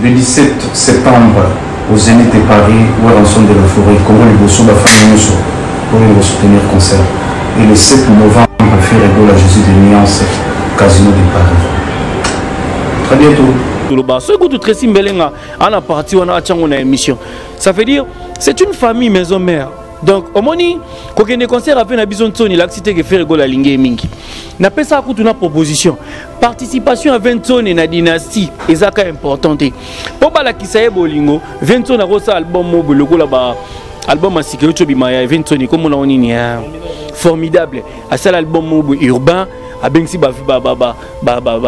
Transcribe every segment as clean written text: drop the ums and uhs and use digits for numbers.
Le 17 septembre au Zénith de Paris, Werrason de la Forêt, Congo Liboso, ba fans nyonso oyo ko soutenir concert. Et le 7 novembre, Ferre Gola, Jésus de Nuance, Casino de Paris. Très bientôt. Toloba soki kutu Tracy Mbelenga ana parti wana atiango na émission. Ça veut dire c'est une famille maison mère. Donc omoni kokende concert ape na biso nsoni elakisi te ke Ferre Gola alingi ye mingi. Napesaka kutu na proposition participation ya Vensone na dynastie ezaka important te mpo balakisa ye bolingo. Vensone akosala album moko lokola ba album ya sika euti obima ya Vensone komona ngo nini ya formidable, asala album moko urbain, abengisi ba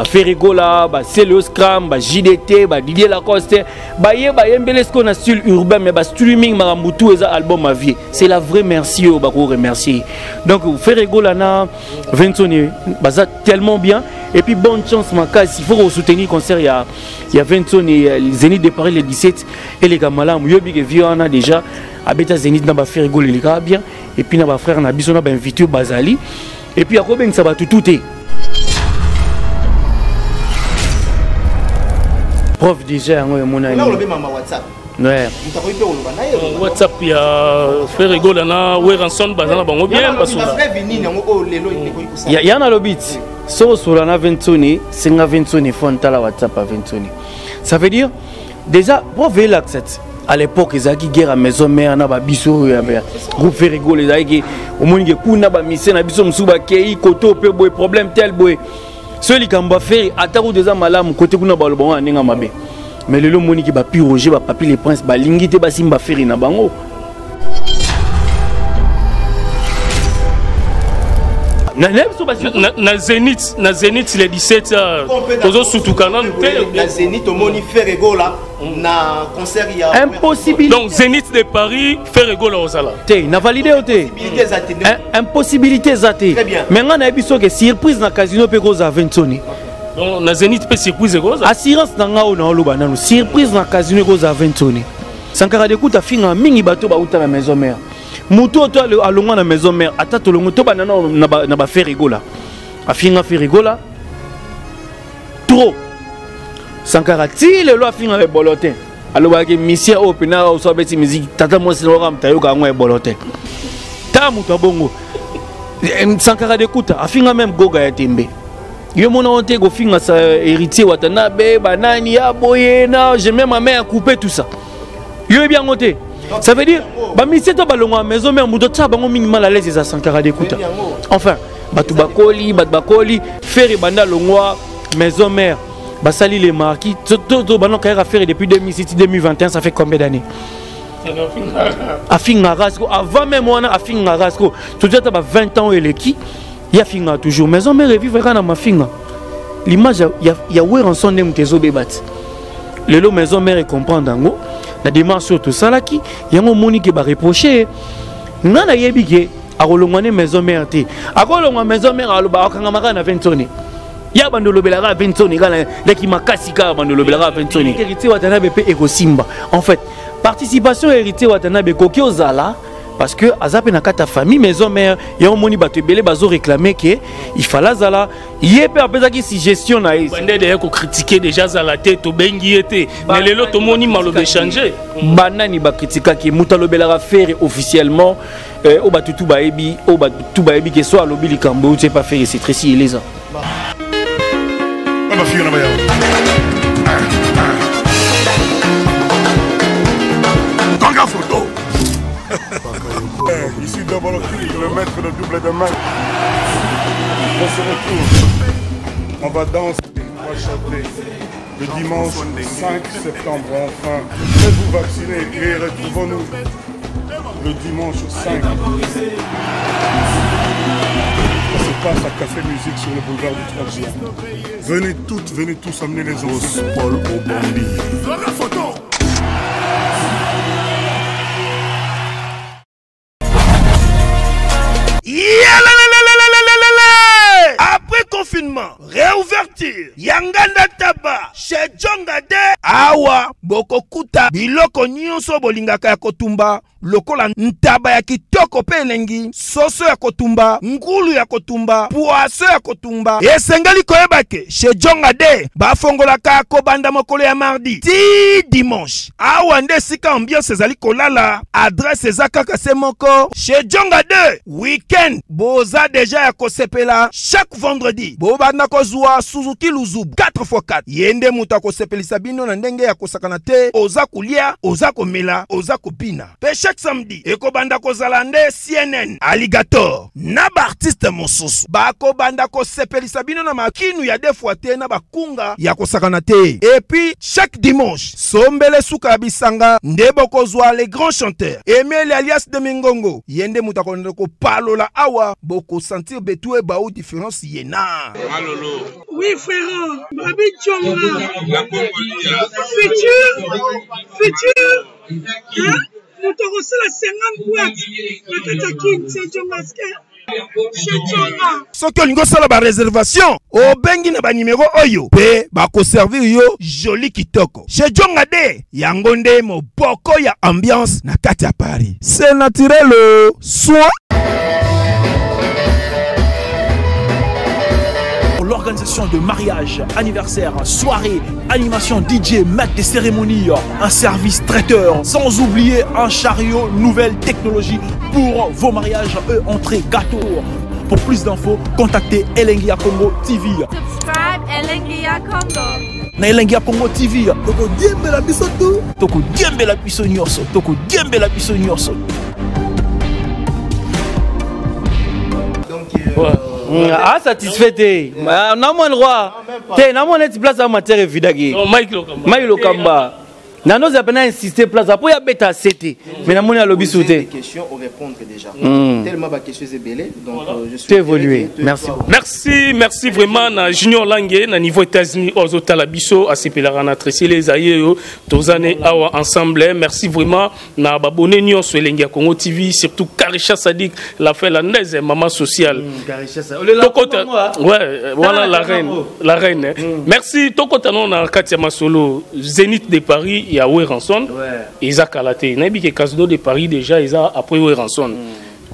Ferre Gola, ba Celeo Scram, ba JDT, ba Didier Lacoste, baye bayembele sikoyo na style urbain, mais ba streaming makambo tout eza album à vie. C'est la vraie merci oyo bako remercier. Donc Ferre Gola na Vensone baza tellement bien et puis bonne chance makasi. Il faut soutenir concert ya Vensone Zénith de Paris le 17 eleka malamu. Yobi ke vie wana déjà abeta Zénith na ba Ferre Gola eleka bien et puis na ba frère na biso na ba invité bazali et puis akobengisa bato tout te. Prof déjà yango emonani. Ouais. WhatsApp ya Ferre Gola na Werrason baza na bango bien basola. Ya ya na lobit. So sola na Vensoni, singa Vensoni phone tala WhatsApp ya Vensoni. Ça veut dire déjà prof elakisa à l'époque ezalaki guerre à maison mère na ba biso ya groupe Ferre Gola ezalaki omoni ke kuna ba mise na biso mosusu bakei koto pe boye problème tel boye. So likambo ya Ferre ata kutu eza malamu kote kuna baloba wana ndenge mabe. Mais lelo omoni ke ba Pi Roger, ba Papi le Prince balingi te basimba Ferre na bango. Na Zénith, na Zénith le 17 tozosutuka nanu te. Na Zénith omoni Ferre Gola na concert ya impossibilité. Donc Zénith de Paris, Ferre Gola ozala te na validé yo te. Impossibilité eza te. Mais nga nayebi soki surprise na casino mpe kozala Vensone. Donc na Zénith mpe surprise ekozala. Assurance na nga oyo naoloba nanu, surprise na casino ekozala Vensone. Sankara de Kuta finga mingi bato bauta na maison mère. Moto oyo to alongwa na maison mère, ata tolongo to banda na ba Ferre Gola. Afinga Ferre Gola trop. Sankara ti lelo afinga ebolo te. Alobaki mission oyo pena oso abeti musique tata mwasi na waka mtayoka yango ebolo te. Ta moto abongo. Sankara de Kuta afinga même Goga ya Tembe. Yo mona on te kofinga sa héritier Watanabe banani ya boye na je mets ma main à couper tout ça. Yo yebi yango te. Ça veut dire ba mission to balongwa maison mère moto tsa bango mingi mal à l'aise eza Sankara de Kuta. Enfin bato bakoli, bato bakoli Ferre banda longwa maison mère basali les marquis to to bana kayaka Ferre depuis 2006 2021, ça fait combien d'années? Afinga rasko avant même wana afinga rasko tout ça ba 20 ans eleki ya finga toujours maison mère vivre kana mafinga l'image ya ya Werrason nde mutu ezobeba ti lelo maison mère comprendre yango na démarche oyo tosalaki yango omoni ke bareproche nga nayebi ke akolongwa ne maison mère te, akolongwa maison mère aloba akangama kaka na Vensone ya bando olobelaka Vensone kaka leki makasi kaka bando olobelaka Vensone. Héritier Watanabe mpe ekosimba en fait participation ya Héritier Watanabe ekoki ozala parce que aza pe na kati ya famille maison mère ya omoni bato ebele bazo réclamer ke il fallait azala ye pe apesaki suggestion na ye. Bande de ko critiquer déjà azala te tobengi ye te mais lelo tomoni maloba échanger. Banani ba critiquaki moto alobelaka Ferre officiellement oyo bato tu bayebi, oyo bato tu bayebi ke so alobi likambo oyo pas Ferre, c'est Tracy Eleza. Kanga photo. Ici Double Kick, le maître de double de main. On se retrouve. On va danser, on va chanter. Le dimanche 5 septembre, enfin. Faites-vous vacciner et retrouvons-nous le dimanche 5. Ça se passe à Café Musique sur le boulevard du 3 juin. Venez toutes, venez tous amener les os. Paul Obambi. Photo. Après confinement, réouverture, Yanganda Taba, chez Djongade, Awa, bo. Bokokuta biloko nyonso bolingaka ya kotumba lokola ntaba ya kitoko mpe elengi, soso ya kotumba, ngulu ya kotumba, poisson ya kotumba. Esengeli koyeba ke chez Djonga de bafongolaka kobanda mokolo ya mardi ti dimanche. Awa nde esika ambiance ezali kolala. Adresse eza kaka se moko chez Djonga de weekend boza deja ya kosepela. Chaque vendredi bobanda kozwa Suzuki Luzubu 4x4. Ye nde moto akosepelisa bino na ndenge ya kosakana te. Oza kolia, oza komela, oza kobina. Pe chaque samedi ekobanda kozala nde CNN Alligator na ba artiste mosusu bakobanda kosepelisa bino na makinu ya deux fois te na bakunga ya kosakana te. Et puis chaque dimanche sombele suka ya bisanga nde bokozwa les grands chanteurs Emile alias de Mingongo, ye nde moto akolanda kopalola awa, bokosentir betu ebau différence ye na Malolo. Oui frère, Babi Djonga. Futur, futur, hein? Moto akosala 50 boîte na kati ya kin, c'est Djonga chez Djonga. Soki olingi osala ba réservation, obengi na ba numéro oyo pe bakoservir yo joli kitoko. Chez Djonga de yango nde moboko ya ambiance na kati ya Paris. C'est naturel soin. L'organisation de mariage, anniversaire, soirée, animation DJ, maître des cérémonies, un service traiteur, sans oublier un chariot nouvelle technologie pour vos mariages et entrées gâteaux. Pour plus d'infos, contactez Elengi ya Congo TV. Subscribe Elengi ya Congo. Na Elengi ya Congo TV. Toko diembela biso tout. Toko diembela biso nyonso. Toko diembela biso nyonso. Ouais. Ah, satisfait te. Na mwana roi. Te na mwana ti place amateur evidaki. Mike Lokamba. Mike Lokamba. Nano za pena insister place apo ya beta CT. Mais na moni alobi sou te. Question au répondre déjà. Tellement ba question ebele donc je suis Tu évolué. Merci. Merci, merci vraiment na Junior Lange na niveau États-Unis ozo tala biso asepelaka na Tracy les ayeyo tozane awa ensemble. Merci vraiment na babone nyonso Elengi ya Congo TV, surtout Karisha Sadik la finlandaise maman sociale. Karisha Tokota ouais, voilà la reine, la reine. Merci tokota non na kati ya masolo Zénith de Paris ya Werrason. Eza kala te. Nayebi ke Casino de Paris déjà eza après Werrason.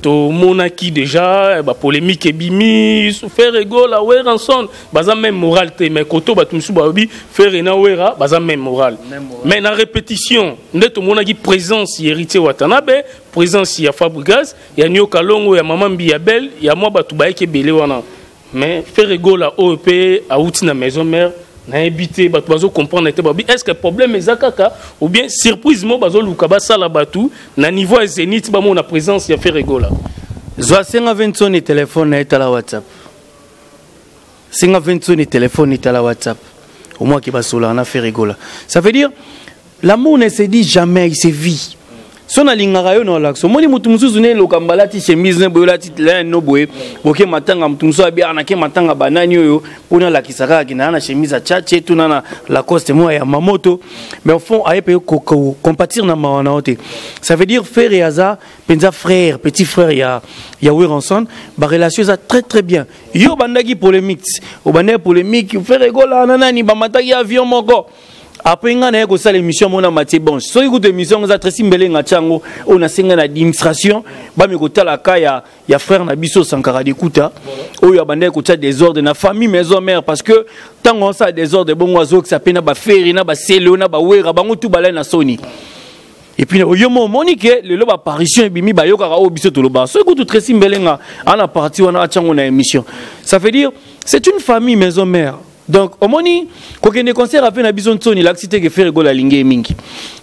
Tomonaki déjà ba polémique ebimi Ferre Gola Werrason baza même moral te, mais koto bato mosusu balobi Ferre na Wera baza même moral. Mais na répétition nde tomonaki présence ya Héritier Watanabe, présence ya Fabregas, ya Nyoka Longo, ya Mama Mbiya Bel, ya mwa bato bayaki ebele wana. Mais Ferre Gola oyo mpe awuti na maison mère, nayebi te bato bazo comprendre te, babi est-ce que problème eza kaka ou bien surprise mo bazoluka basala bato na niveau ya Zénith bamona présence ya Ferre Gola. Zwa senga Vincent téléphone na etala WhatsApp. Senga Vincent téléphone etala WhatsApp. Au moins qui basola na Ferre Gola. Ça veut dire l'amour ne se dit jamais, il se vit. So nalingaka yo na olakisa omoni motu mosusu ne elokamba alati chemise ne boye olati lin no boye boke matanga motu mosusu abi anake matanga banani oyo mpona alakisa kaka ke naa na chemise ya chache tuna na Lacoste moko ya mamoto, mais au fond aye mpe compatir na mawa na yo te. Ça veut dire Ferre aza mpenza frère, petit frère ya Werrason, ba relation eza très très bien. Yo obandaki polémique, obandaki polémique Ferre Gola na nani bamataki avion moko. Après nga naye kosala émission mona Mathieu Bonche. Soki kutu émission eza Tracy Mbelenga tiango oyo nasenga na administration bami kotala ka ya frère na biso Sankara Dekuta oyo abandaki kotia désordre na famille maison mère, parce que ntango osala désordre bongo azokisa pe na ba Ferre na ba Celeo na ba Wera bango tout balai na Sony. Et puis oyo mo moni ke lelo ba apparition ebimi bayokaka oyo biso toloba. Soki kutu Tracy Mbelenga ana parti wana atiango na émission. Ça veut dire c'est une famille maison mère. Donc omoni kokende concert ape na biso ntsoni lakisi te ke Ferre Gola alingi ye mingi.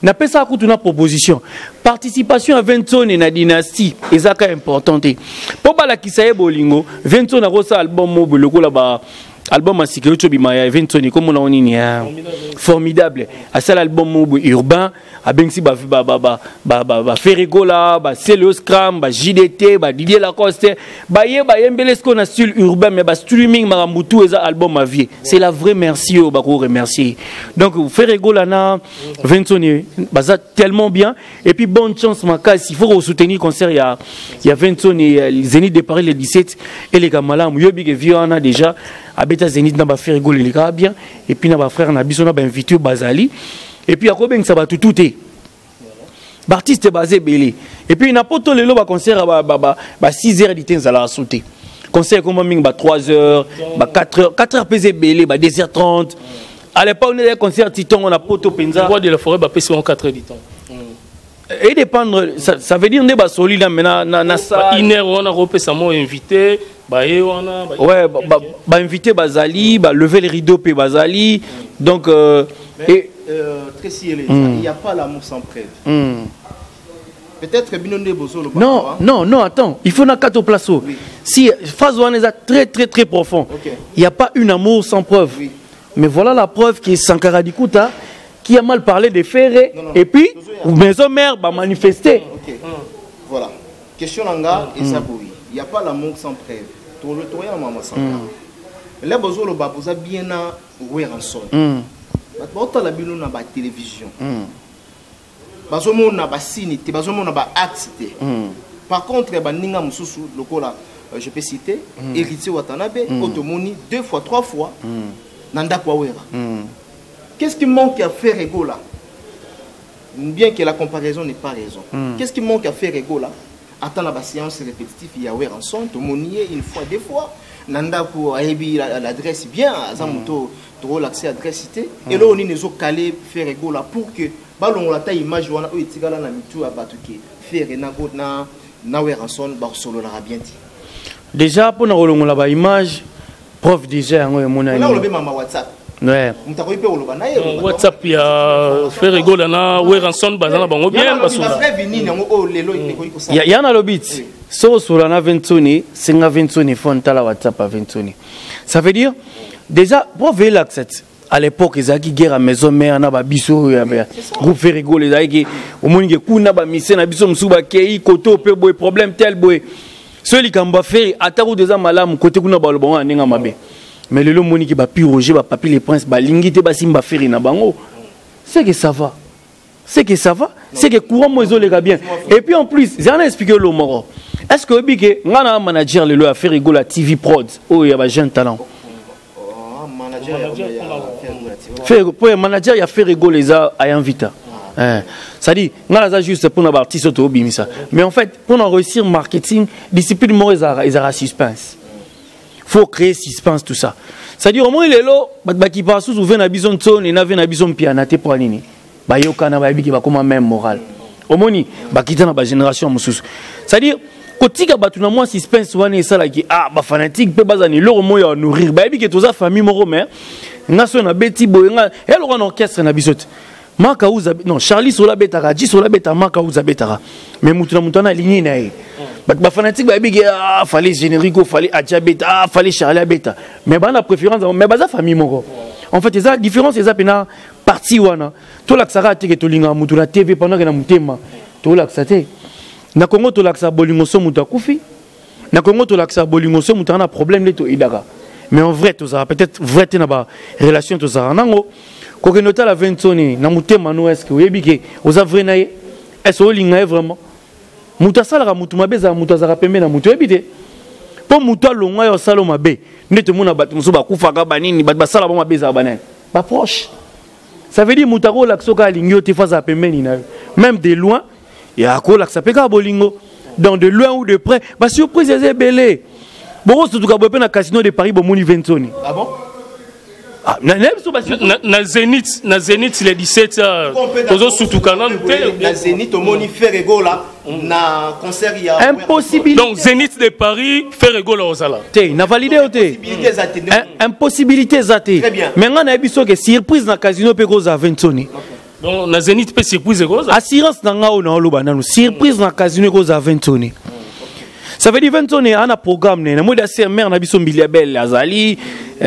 Napesaka kutu na proposition participation ya Vensoni na dynastie ezaka important te mpo balakisa ye bolingo. Vensoni akosala album moko lokola ba album ya sika oyo tobima ya Vensoni komona ngo nini ya formidable, asala album moko urbain abengisi ba Ferre Gola, ba Celeo Scram, ba JDT, ba Didier Lacoste, baye bayembele siko na style urbain, mais ba streaming makambo tout eza album à vie. C'est la vraie merci oyo bako remercier. Donc Ferre Gola na Vensoni baza tellement bien. Et puis bonne chance makasi, il faut soutenir concert ya Vensoni Zénith de Paris le 17 et les Kamala yobi ke vie wana déjà abeta Zénith na ba Ferre Gola eleka bien. Et puis na ba frère na biso na ba invité bazali. Et puis akobengisa bato tout te. Baartiste baza ebele. Et puis na poto lelo baconcert ba, ba, ba, ba 6 heures du temps ezalaka su te. Concert ekoma mingi ba 3 heures, ba 4 heures, 4 heures mpe eza ebele, ba 2 heures 30. À l'époque nde concert titongo na poto mpenza. Roi de la forêt bapesi bango 4 heures du temps. Et dépendre, ça veut dire nde basoli na na, na, na salle. Une heure wana kopesa mo invité baye wana. Ouais, ba invité bazali, ba lever les rideaux mpe bazali. Donc Mais, et Tracy Eleza, il n'y a pas l'amour sans preuve. Peut-être bino nde bozoloba. Non, awa. Non, non, attends. Il faut na kato place. Si phrase wana est très très très profond. Il n'y a pas une amour sans preuve. Mais voilà la preuve qui est Sankara Dikuta qui a mal parlé de Ferré Non, non, et puis maison mère va manifester. Ok. Voilà. Question na nga eza boye. Il n'y a pas l'amour sans preuve. Toya na mama Sankara. Là bozoloba boza bien na Werrason. Bato baotala bino na ba télévision. Bazomona basigne te, bazomona baacte te. Par contre baninga mosusu lokola je peux citer Héritier Watanabe, oyo tomoni deux fois, trois fois na ndako ya Wera. Qu'est-ce qui manque à Ferre Gola? Bien que la comparaison n'est pas raison, qu'est-ce qui manque à Ferre Gola? Ata na baséance répétitive ya Werrason, tomoni ye une fois, deux fois na ndako, ayebi l'adresse bien, aza moto tokolakisa adresse te. Eloko nini ezokale Ferre Gola pour que balongola ata image wana oyo etikala na mitu ya bato ke Ferre na Werrason bakosololaka bien te? Déjà pour na kolongola ba image, preuve déjà yango emonani. Ona olobi mama WhatsApp. Moto akoki mpe koloba na ye. WhatsApp ya Ferre Gola na Werrason, baza na bango bien, basola. Bapreuve nini yango oyo lelo ekoki kosala? Ya nalobi ti soki osola na Ventoni, senga Ventoni phone, tala WhatsApp ya Ventoni. Ça veut dire déjà preuve elakisa ti à l'époque ezalaki guerre ya maison mère na babiso oyo ya groupe Ferre Gola. Ezalaki omoni ke kuna bamise na biso mosusu bakei kote mpe boye, problème tel boye. So likambo ya Ferre ata kutu eza malamu, kote kuna baloba ngo na ndenge ya mabe. Mais lelo omoni ke bapi Roger, bapapi le prince balingi te basimba Ferre na bango. C'est que ça va, c'est que ça va, c'est que courant mo ezoleka bien. Et puis en plus zala na expliquer lo moko. Est ce que oyebi ke nga na manager lelo ya Ferre Gola TV Prod oyo ya bajeune talent? Oh, manager ya Ferre Gola TV. Ferre, po ya manager ya Ferre Gola eza Ayan Vita. Hein. C'est-à-dire, nga naza juste mpona baartiste oyo toobimisa. Mais en fait, mpona réussir marketing, discipline moko ezalaka suspense. Faut créer suspense, tout ça. C'est-à-dire, omoni lelo bato bakipaka susu ve na biso ntsoni na ve na biso mpiana te. Mpo nini? Bayokana, bayebiki, bakoma même moral. Omoni bakita na bagénération mosusu. C'est-à-dire kotika bato na mwa suspense wana esalaki ah bafanatique mpe baza na eloko moko ya nourrir, bayebi ke toza famille moko. Mais nga so nabeti boye, nga eloko na orchestre na biso te. Maka uza, non, Charlie Sola abetaka, Ji Sola abetaka, Maka uza abetaka, mais mutu na mutu wana aligné na ye. Bato bafanatique bayebi ke ah, fallait générique, fallait Adja abeta, ah, fallait Charlie abeta, mais bana préférence, mais baza famille moko. En fait eza différence, eza mpena parti wana. Tolakisaka te ke tolingaka mutu na TV pendant ke na motema tolakisa te. Na Congo tolakisa bolingo so moto akufi. Na Congo tolakisa bolingo so moto aza na problème nde toyidaka. Mais en vrai tozala peut-être vrai te na barelation tozalaka nango. Kokende otala Ventoni na motema no, est-ce oyebi ke oza vrai na ye? Est-ce olinga ye vraiment? Moto asalaka motu mabe ezala moto azalaka pembe na motu, oyebi te mpo moto alongwa yo asala mabe. Nde tomona bato mosusu bakufaka banini, bato basala bango mabe ezala banani? Baproche. Ça veut dire moto akolakisa soki alingi yo te, fo azala pembeni na yo, même de loin ya akolakisa mpe kaka bolingo. Donc de loin ou de près, basurprise eza ebele. Bokosutuka boye mpe na Casino de Paris, bomoni Ventoni. Ah bon? Ah, na biso Na Zénith le 17, tozosutuka nanu te. Na Zénith omoni Ferre Gola na concert ya Impossibilité. Donc Zénith de Paris, Ferre Gola ozala. Te, na valide yo te. Possibilité eza te. Impossibilité eza te. Très bien. Mais ngai nayebi soki surprise na casino mpe kozala Ventoni. Donc na Zénith mpe surprise ekozala. Assurance na ngai oyo naoloba nanu, surprise na casino ekozala Ventoni. Ça veut dire Ventoni ana programme ne namoi da ser mare na biso Mbilia Bel azali,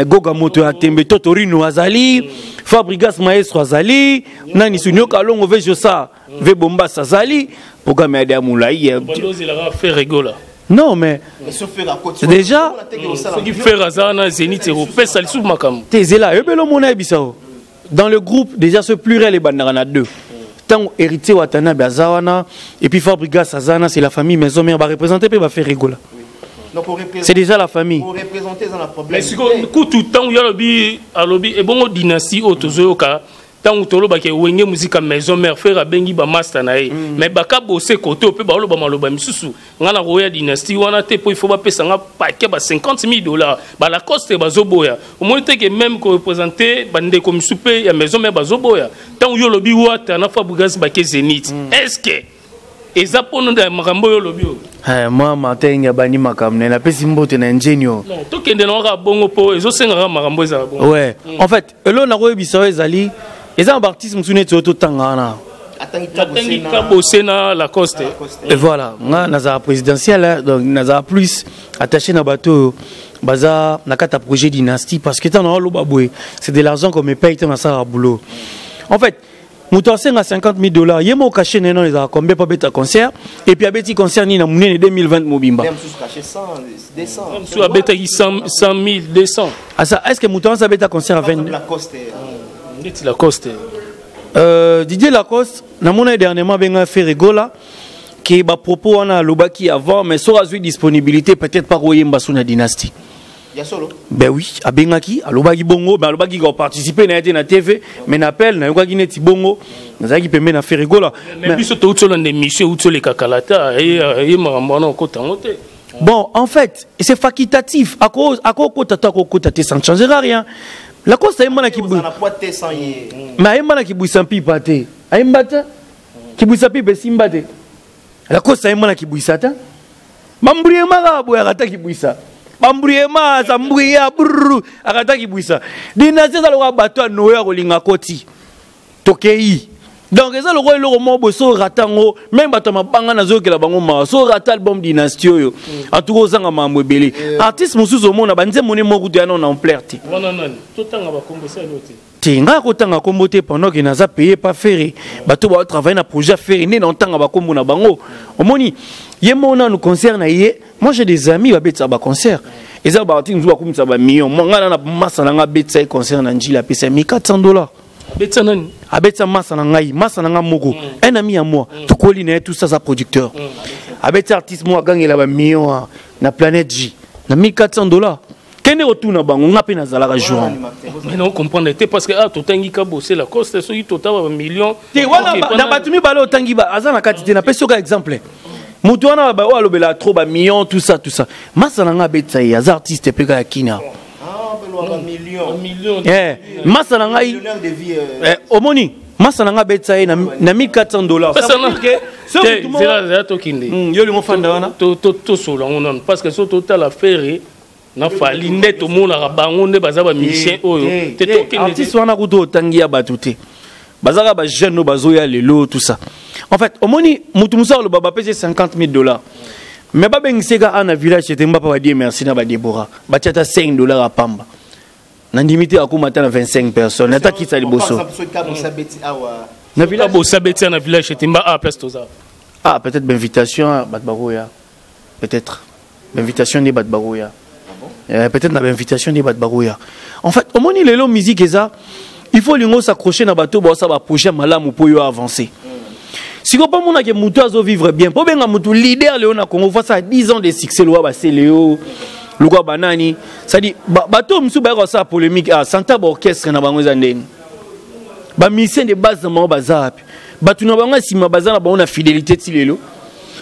Goga moto ya tembe, Totorino azali, Fabrigas maestro azali, nani Sunioka Longo ve Josa ve Bombas azali, programme ya dia molai. Bandozelaka Ferre Gola. Non mais déjà soki Ferre aza na Zénith, ekopesa lisusu makambo. Te, ezela oyebeli omona yebisa o dans le groupe déjà ce pluriel ebandaka na deux. Ntango Héritier Watanabe aza wana et puis Fabrigas aza wana, c'est la famille maison mère, bareprésente mpe baFerre Gola. C'est déjà la famille. Représenter eza na problème. Mais sikoyo kutu ntango yo alobi ebongo dynastie oyo tozoyoka. Ntango tolobaki Wenge Musica Maison Mère, Ferre abengi bamaster na ye, mais bakabose kote oyo mpe baoloba maloba misusu: ngai na koya Dynastie wana te, mpo il faut bapesa nga paquet ba 50 000 $. Balacoste bazoboya. Omoni te ke même koreprésente bandeko misusu mpe ya Maison Mère bazoboya. Ntango yo olobi Wata na Fabregas bake Zénith, est ce que eza mpono ya makambo oyo olobi oyo? Eh, mwa Martin abandi makambo na ye, napesi mbote na Ngenio. Non, tokende na kaka bongo mpo ezosengaka makambo ezala bongo. Ouais, en fait, eloko nakoyebisa oyo ezali, eza na baartiste mosusu neti oyo totanga wana. Atangi Kabose na Lacoste. Et voilà, nga nazala présidentiel, hein, donc nazala plus attaché na bato oyo baza na kati ya projet Dynastie, parce que ntango naoloba boye, c'est de l'argent qu'on me paye ntango nasalaka boulot. En fait, moto asenga 50 000 $, ye moko cachet na ye nano ezalaka combien mpo abeta concert? Et puis abeti concert nini na monene 2020 mobimba? Mosusu cachet 100, 200. Mosusu abetaki 100 000, 200. Asa, est ce que moto wana abeta concert à 20 Lacoste. Ndeti Lacoste. Didier Lacoste, namona ye dernièrement, abenga Ferre Gola ke bapropos wana alobaki avant, mais soki azwi disponibilité, peut-être pas koyemba so na Dynastie. Ya solo? Ben oui, abengaki, alobaki bongo, mais alobaki koparticipe na ye te na TV, mais na appel nayokaki neti bongo, nazalaki pembe na Ferre Gola. Mais biso touti olanda émission, euti oleka kala te, ye makambo wana okota yango te. Bon, en fait, c'est facultatif. Akokota to akokota te, ça ne changera rien. Lacoste ayemba na kibu na poids te sans ye. Mais ayemba na Kibwisa Mpipa te, ayemba te Kibwisa Mpipa, esimba te. Lacoste ayemba na Kibwisa te, bambriema kaka boye, akata Kibwisa, bambriema aza mbria brr, akata Kibwisa. Dynastie eza lokola bato ya Noé, ya kolinga koti tokei. Donc eza lokola eloko moko boye, so orata yango, même bato ya mabanga nazoyokela bango mawa. So orata album Dynastie oyo, en tout cas ozanga makambo ebele. Artiste mosusu omona banzembo ne moko kutu ya nano na ampleur te. Wana nani? Totanga bakombo esali te. Te, ngai akotanga kombo te pendant ke naza payé pa Ferre. Bato baotravaille na projet ya Ferre nde na otanga bakombo na bango. Omoni ye moko nanu concert na ye. Moi, j'ai des amis babetisa baconcert, eza baartiste mosusu bakumisa bamillion. Ngai na masa na ngai abetisa ye concert na Njili, apesa ye 1400 $. Abetisa nani? Abetisa masa na ngai, masa na ngai moko, un ami ya moi, tokoli na ye, tout ça, aza producteur. Abeti artiste moko agangela bamillion na Planète J na 1400 $. Kende kotuna bango, nga mpe nazalaka jour. Mais non, comprendre te, parce que ah, totangi Kabose, Lacoste, soki totaba bamillion. Te, wana na bato mibale otangi aza na kati te. Napesi yoka exemple, moto wana oyo alobela trop bamillion, tout ça, tout ça, masa na nga abetisa ye, aza artiste mpe kaka ya kina. Masa na ngai, omoni, masa na ngai abetisa ye na 1400 $. Zela, tokende. Yo lingo fanda wana. Tosolo yango nano, parce que so totala Ferre na Fally nde tomonaka bango nde baza bamusicien oyo te. Artiste wana kutu otangi ya bato te, bazaka bajeune oyo bazoya lelo, tout ça. En fait, omoni motu mosusu aloba bapesi 50 000 $, mais babengiseka a na village ete mbapa badie merci na badebora, batia ata 5 $ ya pamba, nandimi te akóma ata na 25 personnes, ata kisa liboso. Na village bosabeti na village etemba a place toza. Ah, peut-être bainvitation, bato bakoya, peut-être bainvitation nde bato bakoya, peut-être na bainvitation nde bato bakoya. En fait, omoni lelo musique eza, il faut olingo s'accrocher na bato baosala baprojet malamu mpo yo avancer. Sikoyo mpo monake motu azovivre bien, mpo benga motu leader leo na Congo, face à 10 ans de succès, lowa basele yo lokwa banani, c'est-à-dire bato mosusu bayaka kosala polémique. Ah, santa baorchestre na bango eza ndeni, bamusicien de base na bango baza wapi? Bato na bango ya nsima baza na bango na fidélité ti lelo.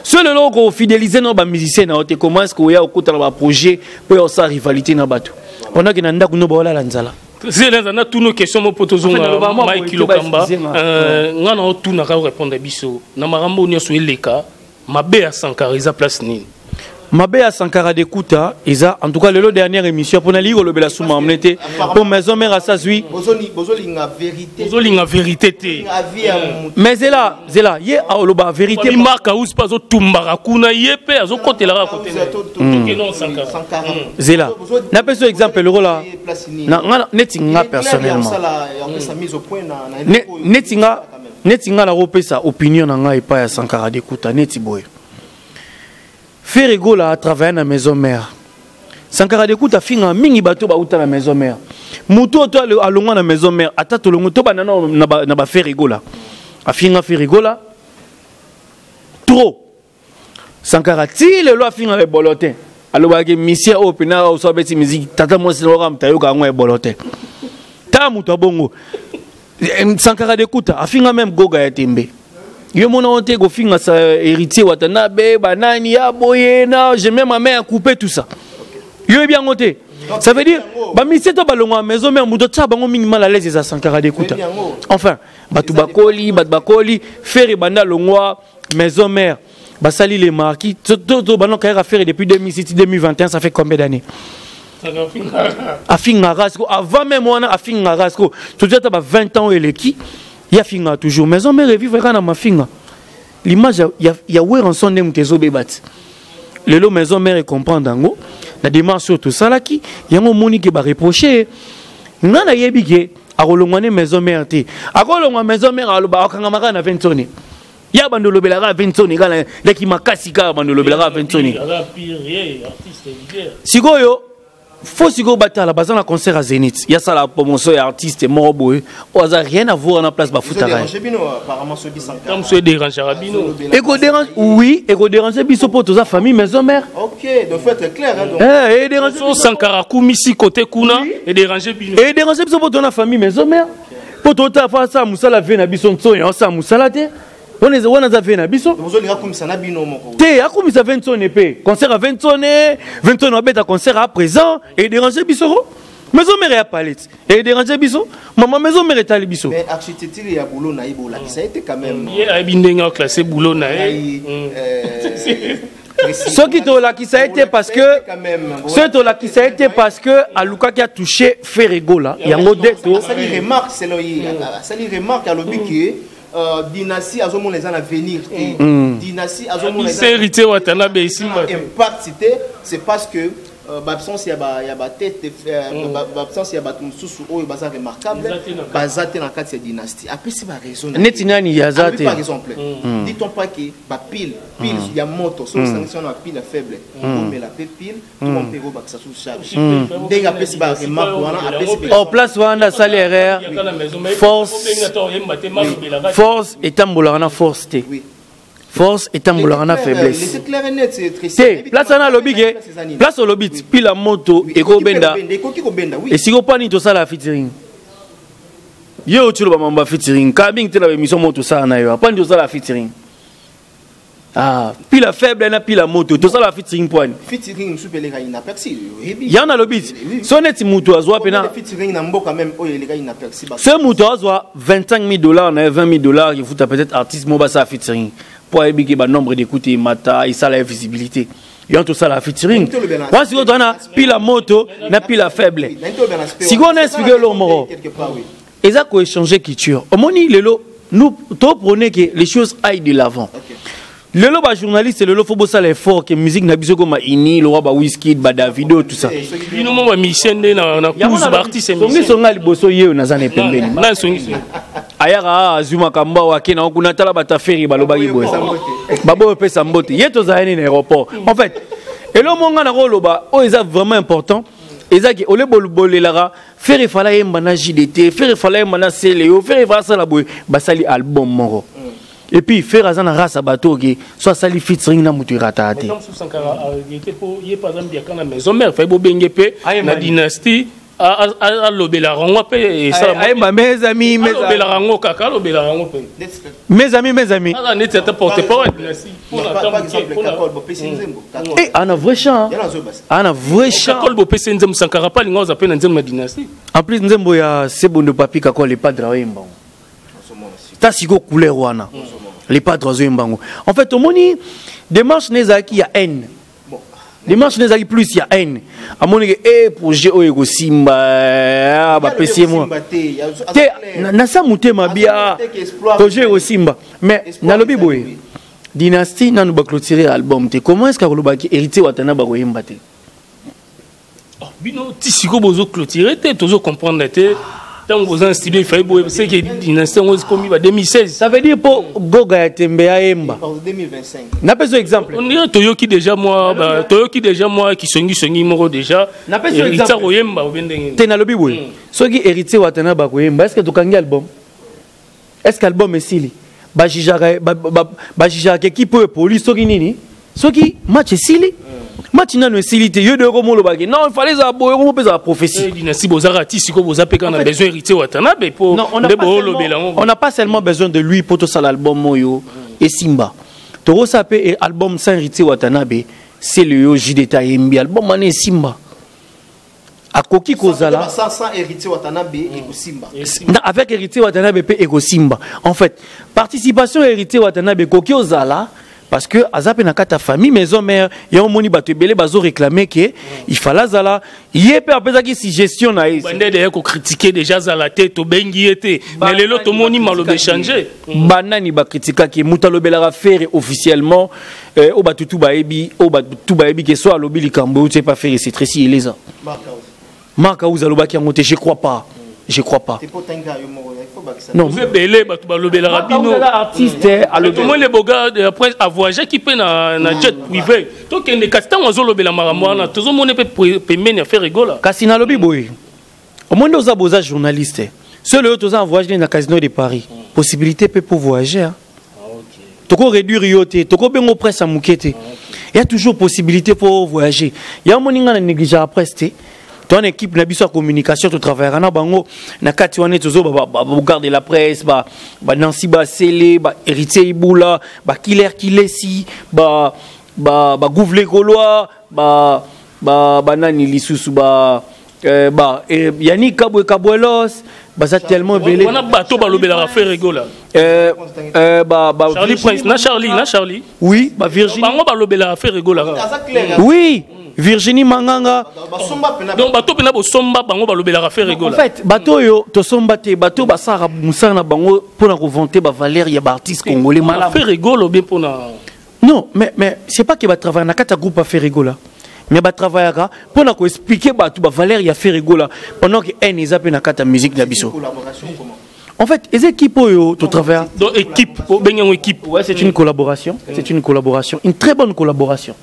So lelo okofidélize na bamusicien na yo te, comment est ce que oya okota na baprojet mpo ya osala rivalité na bato pendant ke na ndako no baolala nzala? Zela, na tuna question mo po tozonga. Mike Lokamba, nga na otunaka, orépondre biso na makambo nyonso eleka. Mabe ya Sankara eza place nini? Mabe ya Sankara Dekuta eza, en tout cas lelo dernière émission, mpona lingi kolobela suma amene te mpo Maison Mère asazwi. Bozolinga vérité. Bozolinga vérité te. Mais zela, zela, ye aloba vérité. Mark House mpe azotumbaka kuna, ye mpe azokotelaka kote. Sankara. Zela, napesi yo exemple lokola neti nga personnellement, neti nga nakopesa opinion na ngai epai ya Sankara Dekuta neti boye: Ferre Gola atravaille na Maison Mère, Sankara Dekuta afinga mingi bato bauta na Maison Mère. Motu oyo to alongwa na Maison Mère, ata tolongo tobanda na baFerre Gola, afinga Ferre Gola trop. Sankara ti lelo afingaka ebolo te, alobaki misien oyo mpena oso abeti musique, tata mwasi na oka moto ayoka yango ebolo te. Tala moto abongo. Sankara Dekuta afinga même Goga ya Tembe. Yo mona ote kofinga sa héritier Watanabe banani ya boye na j'ai même ma main à couper tout ça. Yo yebi yango te. Ça veut dire ba musicien to balongwa maison mère moto tia bango mingi mal à l'aise eza Sankara Dekuta. Enfin, bato bakoli, bato bakoli, Ferre banda longwa maison mère. Basali les marquis, to to banda carrière Ferre depuis 2006 2021, ça fait combien d'années? Afingaka siko avant même wana afingaka siko tozi ata ba 20 ans eleki ye afingaka toujours maison mère evivre kaka na mafinga. L'image ya Werrason nde moto ezobeba ti lelo. Maison mère ecomprendre yango na démarche oyo tosalaki yango. Omoni ke bareproche nga, nayebi ke akolongwa ne maison mère te. Akolongwa maison mère, aloba akangama kaka na 20 ya bando olobelaka 20 kaka leki makasi, kaka bando olobelaka 20. Sikoyo fo sikoyo batala baza na concert ya Zénith, ya sala promotion ya artiste moko boye oyo aza rien à voir na place bafutaka. Mosu edérangeaka bino? Ekodérange, oui, ekodérange biso mpo toza famille maison mère. Ok, donc faut être clair, hein, donc. Eh, edérange. So Sankara akumisi kote kuna, edérange bino? Edérange biso mpo toza na famille maison mère, mpo totala fa asala mosala ve na biso. Nsoyo asala mosala te wana aza ve na biso. Bozolinga akumisa na bino moko? Te, akumisa Vensone mpe concert ya Vensone. Vensone abeta concert à présent, edérange biso ko maison mère ya palette edérange biso. Mama, maison mère etali biso. Mais architecture ya boulot na ye, bolakisa ye te quand même. Ye ayebi ndenge aclasse boulot na ye. Soki tolakisa ye te parce que, soki tolakisa ye te parce que alukaki atouche Ferre Gola, yango nde to Asali remarque, selon ye asali remarque, alobi ke dynastie azomona eza na venir te. Dynastie azomona eza Héritier Watanabe esimba te. Impact te, c'est parce que baabsence ya batete, baabsence ya bato mosusu oyo baza remarquable. Eza te na kati. Baza te na kati ya dynastie. Apesi baraison. Neti nani aza te? Par exemple, dit-on pas ke bapile pile ya moto, so osangisi wana bapile ya faible, omela mpe pile toma mpe ekobakisa sous charge. Ndenge apesi baremarque wana, apesi En place wana asali erreur. Force etambolaka na force te. Force etambolaka na faiblesse C'est clair et net, c'est très te. Place wana alobi ke, place olobi ti pila moto ekobenda. Ekoki kobenda, oui. Esika mpo nini tosala featuring? Ye oti oloba mambo ya featuring kaka mingi te na baémission moko tosala na yo. Mpo nini tosala featuring? Ah, pila faible na pila moto, tosala featuring mpo nini? Featuring mosusu mpe elekaki inaperçu, oyebi. Yango nalobi ti so neti moto azwa mpena Featuring na mboka même oyo elekaki inaperçu. So moto azwa 25 000 $ na ye, 20 000 $ efuta peut-être artiste moko basala featuring mpo ayebi ke banombre d'écoute emata, esala ye visibilité. Yango tosala featuring wana. Sikoyo toza na pila moto na pila faible. Sikoyo na explique eloko moko eza koéchanger culture. Omoni lelo, nous toprône que les choses aillent de l'avant. Lelo bajournaliste, lelo fo bosala effort ke musique na biso ekoma uni lokwa ba Wizkid, ba Davido, tout ça. Bino mo bamusicien nde na kuzu baartiste. Songisonga liboso ye oyo naza na pembeni. Na songisongi. Ayaka azwi makambo awa, ake nango kuna. Tala bato aferi balobaki boye, baboyo opesa mbote ye. Tozala nini na aéroport? En fait, elo mo nga na koloba oyo eza vraiment important eza ke ole bolelaka Ferre fala yemba na JDT, Ferre fala yemba na Celeo, Ferre fala asala boye. Basali album moko et puis Ferre aza na race ya bato oke so asali featuring na moto erataka te. Mosusu Sankara aregretter mpo ye par exemple yaka na maison mère, fai bobenge mpe na dynastie, alobelaka yango mpe. Ayemba mes amis, mes Alobelaka yango kaka, alobelaka yango mpe. Mes amis, mes amis. Aza neti ata porte parole ya dynastie. Par exemple, Kakol, bopesi nzembo. Eh, ana vrai chant, ana vrai chant. Kakol bopesi nzembo, Sankara pa alinga oza mpe na nzembo na dynastie. En plus nzembo ya Sebondo Papi Kakol, le padre aoyemba ngo ta sikoyo couleur wana, le padre azoyemba ngo. En fait, omoni démarche ne ezalaki ya haine, démarche ne ezalaki plus ya haine. Amoni ke e projet oyo ekosimba, bapesi ye mwa te nasa motema bia projet ekosimba. Mais nalobi boye, dynastie nanu baclôturer album te. Comment est ce que akolobaki héritier Watana bakoyemba te? Bino ti sikoyo bozoclôturer te, tozocomprendre te. Ntango boza na studio, ifai boye seke dynastie yango ekomi ba 2016. Ça veut dire mpo Goga ya Tembe ayemba, napesi exemple. On dirait toyoki déjà mwa, toyoki déjà mwa kisongisongi moko déjà. Napesi exemple koyemba obe ndenge te. Nalobi boye, soki héritier Watana bakoyemba, est ce que tokangi album? Est ce que album esili? Bajijaka équipe oyo epoli soki nini, soki match esili. Match nanu esili te, yo de ko molobaki. Non, il fallait za boye ko pesa prophétie. Eh, dynastie bozaka ti siko boza pe kana besoin héritier Watanabe po nde bolobela ngo. On n'a pas seulement besoin de lui pour tosala album oyo et Simba. Torosa pe album sans héritier Watanabe, c'est le yo JDT yembi album mané Simba. Akoki kozala sans héritier Watanabe ekosimba. Na avec héritier Watanabe pe ekosimba. En fait, participation héritier Watanabe koki ozala parce que aza pe na kati ya famille maison mère ya omoni bato ebele bazo réclamer que il fallait azala ye pe apesaki suggestion na ye. Bande de ko critiquer déjà azala te tobengi ye te mais lelo tomoni maloba échanger. Banani ba critiquaki moto alobelaka Ferre officiellement oyo bato tu bayebi oyo bato tu bayebi ke so alobi likambo oyo pas Ferre c'est Tracy Eleza. Marc House alobaki yango te, je crois pas. Je crois pas. Non. Vous belé bato balobelaka bino. Artiste alobi. Tout le boga après a voyager qui peut na na jet privé. Tokende kasi tango azolobela makambo wana tozomona pe pembeni ya Ferre Gola. Kasi nalobi boye. Omoni oza boza journaliste. Seul oyo toza en voyage na Casino de Paris. Possibilité pe pour voyager. Hein. Toko réduire yo te, toko bengo presse à moke te. Il y a toujours possibilité pour voyager. Il y a moninga na négliger presse te. Toi équipe na biso ya communication to travaillera na bango na kati wana tozo ba ba garde la presse ba ba Nancy Basele ba Héritier Ibula ba Killer Kilesi ba ba ba Gouvle Gaulois ba ba ba nani lisusu ba ba Yannick Kabwe Kabwelos baza tellement ebele wana bato balobelaka Ferre Gola. Ba ba Charlie Prince na Charlie na Charlie. Oui, ba Virginie. Bango balobelaka Ferre Gola. Oui. Virginie Manganga. Donc bato pena bosomba bango balobelaka Ferre Gola. En fait, bato yo tosomba te, bato basara musala na bango pona ko vanter ba valeur ya ba artiste congolais malamu. Ferre Gola bien pona. Non, mais c'est pas que ba travailler na kata groupe Ferre Gola. Mais ba travaillaka pona ko expliquer bato ba valeur ya Ferre Gola pendant que N eza pe na kata musique na biso. En fait, les équipes oyo to travailler. Donc équipe, bengi équipe. Ouais, c'est une collaboration, c'est une collaboration, une très bonne collaboration.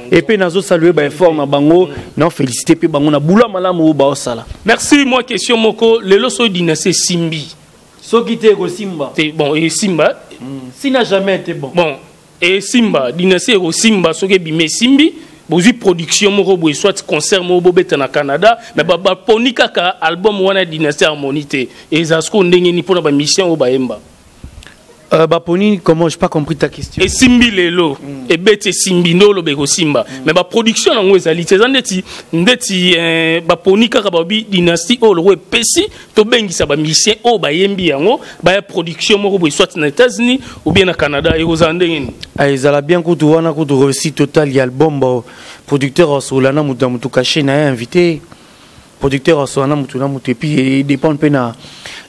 Et puis nazo saluer ba effort na bango, na féliciter pe bango na boula malamu ba osala. Merci, moi question moko, lelo so dynastie Simbi. Soki te ko Simba. Te bon et Simba. Si n'a jamais été bon. Bon, et Simba, dynastie ko Simba soki bime Simbi. Bozui production moko boye soit concert moko bobeta na Canada mais ba ba poni kaka album wana dynastie harmonie te eza siko ndenge ni pona ba mission oyo bayemba. Ba poni comment j'ai pas compris ta question. Et Simbi lelo et beti Simbi ndolo beko Simba mais ba production nango ezali te eza ndeti ndeti ba poni kaka ba bi dynastie oyo loko epesi to bengisa ba musicien oyo bayembi yango ba ya production moko boye soit na États-Unis ou bien na Canada ekozala ndenge nini? Ah, ezala bien kutu wana kutu réussite totale ya album ba producteur asola na mutu na mutu caché na ye invité producteur asola na mutu na mutu et puis il dépend pe na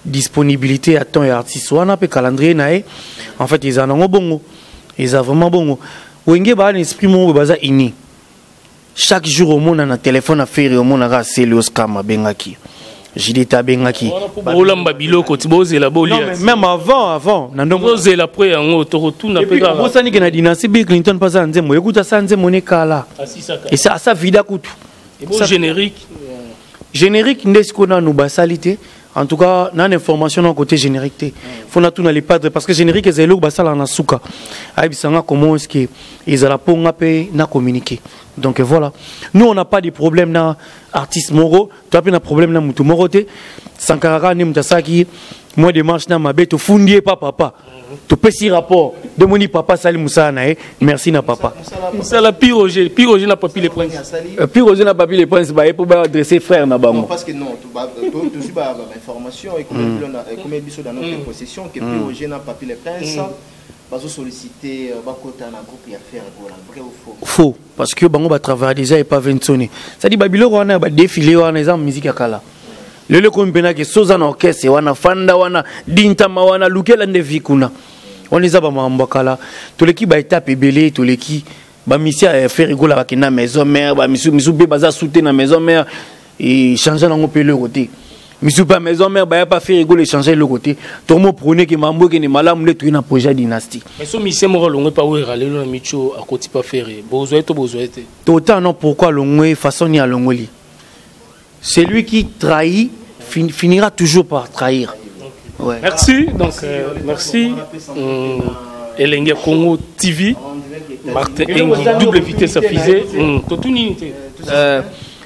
disponibilité ya temps ya artiste wana pe calendrier na ye en fait ezala nango bongo eza vraiment bongo wenge ba na esprit moko baza uni chaque jour omona na téléphone affaire omona ka Celios Kama bengaki Judith abengaki bolamba biloko ti bozela bolia. Non, mais même avant na ndongo bozela après yango tokotuna pe kaka. Bosani ke na dynastie Bill Clinton pas za nzembo ekuta sa nzembo ne kala. Et ça ça vida kutu. Et bon générique. Générique nde siko nanu basali te. En tout cas, na information na côté générique te. Faut na tuna les padres parce que générique ezali eloko basala na suka. Ayebisanga comment est-ce que ezala ponga pe na communiquer. Donc voilà. Nous on n'a pas de problème na artiste moko, toi pe na problème na mutu moko te. Sankara ne mutu asaki moi démarche na mabe to fundie pa papa. To pesi rapport de moni papa sali musala na ye. Merci na papa. Musala Piroger, Piroger na papi le prince. Piroger na papi le prince ba ye pour ba adresser frère na bango. Non, parce que non, tu ba tu tu ba ba information et comme on a comme biso dans notre possession que Piroger na papi le prince bazo solliciter ba kota na groupe ya Ferre Gola, vrai ou faux? Faux, parce que bango ba travailler déjà et pas Vensone. Ça dit babiloko wana ba défiler wana eza musique ya kala. Lelo komi pena ke soza na orchestre wana fanda wana dintama wana lukela nde vie kuna. On eza ba mambo kala. Toleki ba étape ebele toleki ba misia ya Ferre Gola ba kenda maison mère ba misu misu pe baza souté na maison mère et changer nango pe le côté. Misu pa maison mère ba ya pas Ferre Gola changer le côté. To mo prôner ke mambo ke ne malamu le tuina projet dynastie. Mais so misia moko longwe pa wera lelo na micho akoti pa Ferre. Bozwa to bozwa te. Tota non pourquoi longwe façon ni alongoli. Celui qui trahit finira toujours par trahir. Ouais. Merci. Donc, merci. Elenge Congo TV. Martin Engi, double vitesse à fusée. Totuni te.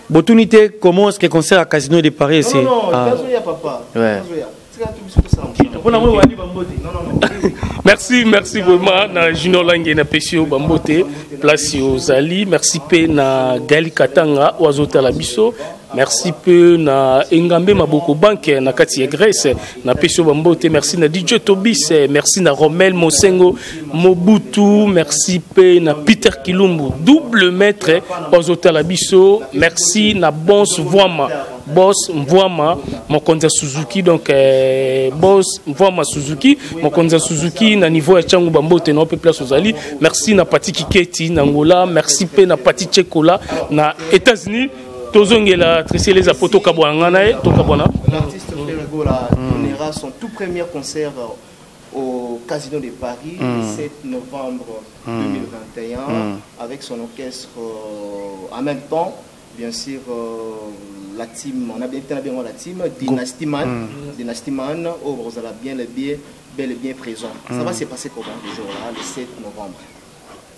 Botuni te, comment est-ce que concert à Casino de Paris c'est Non, non, ah. ah. Papa. Ouais. Merci, merci vraiment na Junior Lange, na pesi yo bambote place ozali. Merci pe na Gali Katanga oyo azotala biso. Merci pe na Engambe Maboko Bank na kati ya Grèce, na pesi yo bambote. Merci na DJ Tobis, merci na Romel Mosengo Mobutu, merci pe na Peter Kilumbu, double maître oyo azotala biso. Merci na Bons Voama, Boss Mvoama, mokonzi ya Suzuki. Donc Boss Mvoama Suzuki, mokonzi ya Suzuki na niveau ya Changu, bambote na pe place ozali. Merci na Pati Kiketi na Angola, merci pe na Pati Chekola na États-Unis. Tozongela Tracy les apoto kabwana na ye tokabwana. L'artiste Ferre Gola donnera son tout premier concert au Casino de Paris le 7 novembre 2021 avec son orchestre en même temps, bien sûr, la team, on a bien, bien la team Dynasty Man, Dynasty Man, oh, vous allez bien, le bien, bel et bien présent. Ça va se passer comment le jour-là, le 7 novembre?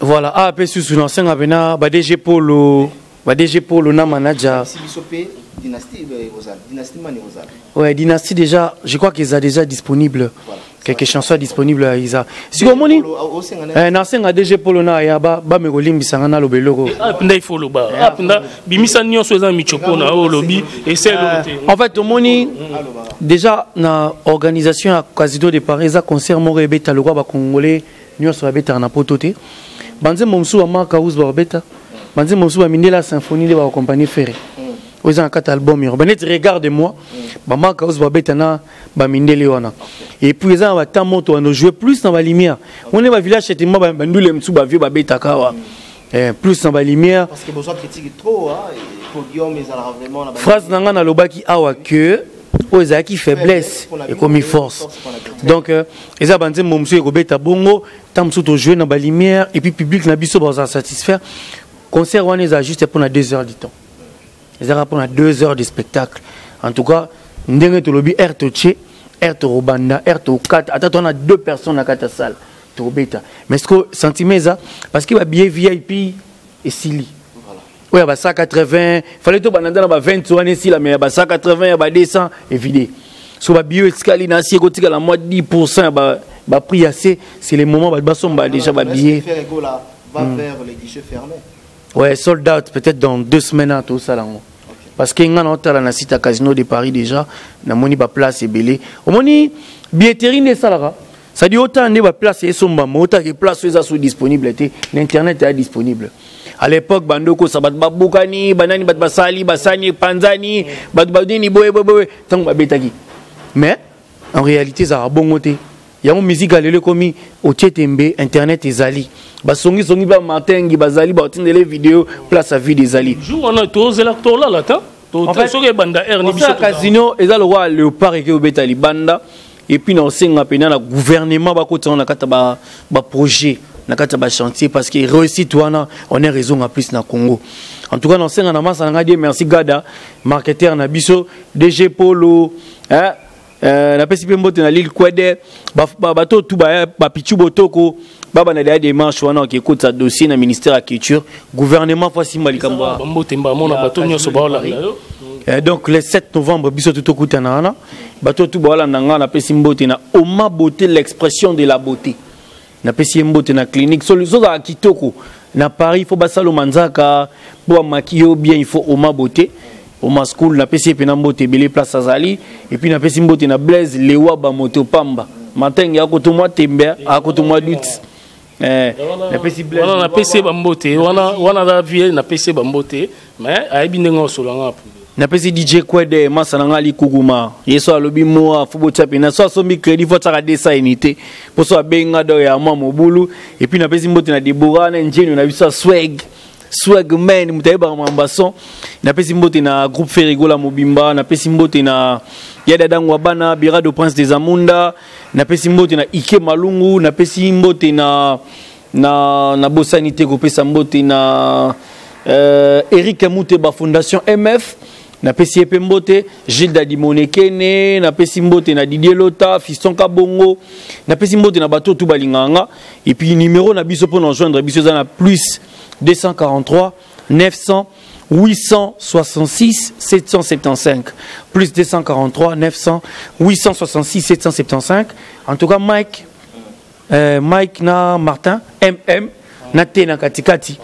Voilà, ah, pe susu na senga pena ba DG Polo, ba DG Polo na manager. Si biso pe Dynasty Rosal, Dynasty Man Rosal. Ouais, Dynasty déjà, je crois qu'ils sont déjà disponibles. Voilà. Quelques chansons disponibles à Isa. Si vous moni, na senga DG Polo na ya ba ba me kolimbisa nga na lobeloko. Ah, penda il faut loba. Ah, penda bimisa nyonso eza michopo na oyo lobi et c'est l'autre. En fait, omoni déjà na organisation ya Casino de Paris eza concert moko ebeta lokwa ba Congolais nyonso babetaka na poto te. Banzembo mosusu ba Mark House babeta, banzembo mosusu ba Mindela Symphonie nde baaccompagner Ferre. Oyo eza na kati ya album yoro. Baneti Regarde-moi, ba Mark House babeta na ba mindele wana. Et puis eza na ba temps moto wana jouer plus na ba lumière. On est ba village chez moi ba ndule mtsu ba vieux babetaka wa. Plus na ba lumière. Parce que besoin critique trop hein, et podium ils allaient vraiment na ba Phrase na nga nalobaki awa que oyo ezalaki faiblesse ekomi force. Donc eza ba nzembo mosusu ekobeta bongo, tant mosusu tojouer na ba lumière et puis public na biso baza satisfaire. Concert wana eza juste pour na 2 heures du temps. Ezalaka pour na 2 heures de spectacle. En tout cas, ndenge tolobi air totie, air torobanda, air tokata, ata tona 2 personnes na kati ya salle tobeta. Mais ce que sentiment eza parce que ba billet VIP esili. Oyo ba 180, fallait to bananda na ba 20 wana esila, mais ba 180 ya ba 200 évidé. So ba billet etikali na si ekotikala la moi 10% ya ba prix assez, c'est le moment ba basomba déjà ba billet. Ferre Gola va vers les guichets fermés. Ouais, sold out peut-être dans 2 semaines à tout ça là. Parce que nga na otala na site à Casino de Paris déjà, na moni ba place ebele. Omoni billetterie nde esalaka. Ça dit autant nde ba place esomba, mais autant que place eza so disponible te, l'internet est disponible. À l'époque bandoko ça bat babukani, banani bat basali, basani panzani, bat badini boye boye boye, tango babetaki. Mais en réalité ça a bongo te. Yango musique alele komi otie tembe internet ezali. Basongi songi ba Martin ngi bazali ba otindele vidéo place à vide ezali. Jour on a tozela tola la ta. To En fait, soki banda air ni concert biso toza. Casino eza le roi léopard eke obeta libanda et puis na osenga pena na gouvernement ba kota na kata ba projet na kata ba chantier parce que réussite wana on est raison en plus na Congo. En tout cas na osenga na masa na nga die merci Gada marketeur na biso DG Polo hein. Na pesi pe mbote na Lille Kwede, bato tout ba pichu botoko, ba bana ya démarche wana ke kota dossier na ministère ya culture, gouvernement fa simba likambo. Ba mbote mba mona Ya bato nyonso Casino de ba olanda Paris. yo. Donc le 7 novembre biso tout okutana wana, bato tout ba olanda nga na pesi mbote na Oma beauté, l'expression de la beauté. Na pesi mbote na clinique so so za kitoko na Paris, faut basalo manzaka bo maquiller bien, il faut Oma beauté. Oma school na pesi pe na mbote belé place azali et puis na pesi mbote na Blaise Lewa ba moto pamba matin ya koto mwa tembe a koto mwa dut. Na pesi Blaise Wana na pesi ba mbote wana wana da vie na pesi ba mbote mais ayebi ndenge osolanga apu. Na pesi DJ Kwede masa na ngali kuguma yeso alobi moa fubo chapi na so asombi crédit faut tsaka 200 unité po so abenga do ya mwa mobulu et puis na pesi mbote na Deborah na Njeno na biso swag swag man mutayeba mambason na pesi mbote na groupe Ferrigola Mobimba na pesi mbote na ya Dadangwa bana Birado Prince des Amunda na pesi mbote na Ike Malungu na pesi mbote na Bosani te kopesa mbote na Eric Muteba Fondation MF. Napesi ye mpe mbote Gilles Dadimonekene, napesi mbote na Didier Lota, Fiston Kabongo, napesi mbote na bato tout balingaka nga. Et puis numéro na biso mpo na joindre biso eza na plus 243 900 866 775 plus 243 900 866 775. En tout cas Mike, Mike na Martin MM na T na katikati,